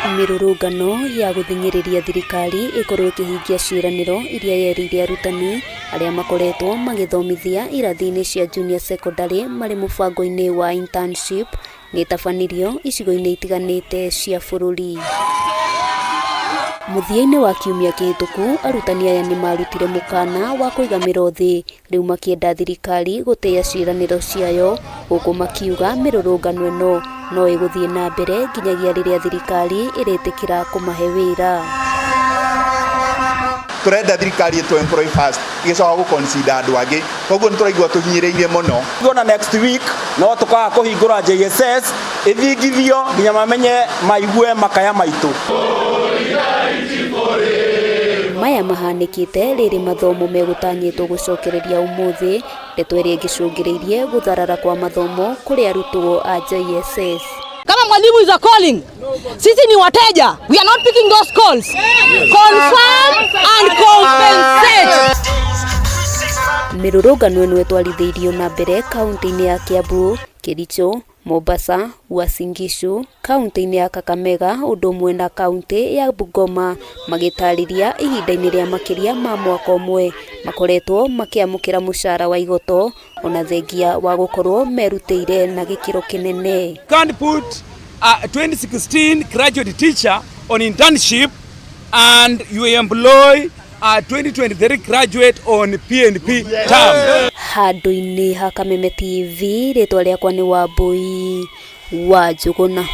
Mĩrũrũngano ya gũthing'ĩrĩria thirikari ĩkorwo ĩkĩhingia ciĩranĩro iria yerĩire arutani arĩa makoretwo magĩthomithia irathi-inĩ cia junior secondary marĩ mũbango-inĩ wa internship nĩ ĩtabanirio icigo-inĩ itiganĩte cia bũrũri. Mũthia-inĩ wa kiumia kĩhĩtũku, arutani aya nĩ marutire mũkana wa kũiga mĩro thĩ rĩu makĩenda thirikari gũtĩĩa ciĩranĩro ciayo, gũkũ makiuga mĩrũrũngano ĩno no ĩgũthiĩ na mbere nginyagia rĩrĩa thirikari ĩrĩtĩkĩra kũmahe wĩra. Tũrenda thirikari ĩtũ employ first, ĩgĩcoka gũ consider andũ angĩ. Koguo nĩ tũraigua tũhinyĩrĩirie mũno. Ona next week no tũkaga kũhingũra JSS ĩthingithio nginya mamenye maigue makaya maitũ. Maya mahanĩkĩte rĩrĩ mathomo megũtanyĩtwo gũcokereria ũmũthĩ, ndeto ĩrĩa ĩngĩcũngĩrĩirie gũtharara kwa mathomo kũrĩ arutwo a JSS. Kama mwalimu is a calling, sisi ni wateja. We are not picking those calls. Confirm and compensate. Mĩrũrũngano ĩno ĩtwarithĩirio na mbere kaunti-inĩ ya Kiambu, Kericho, Mombasa, Uasin Gishu, kaunti-inĩ ya Kakamega ũndũ ũmwe na kaunti ya Bungoma magĩtarĩria ihinda-inĩ rĩa makĩria ma mwaka ũmwe makoretwo makĩamũkĩra mũcara wa igoto ona thengia wa gũkorwo merutĩire na gĩkĩro kĩnene. Can't put a 2016 graduate teacher on internship and you employ a 2023 graduate on PNP term. Handũ-inĩ ha Kameme TV, rĩtwa rĩakwa nĩ Wambui wa Njũgũna.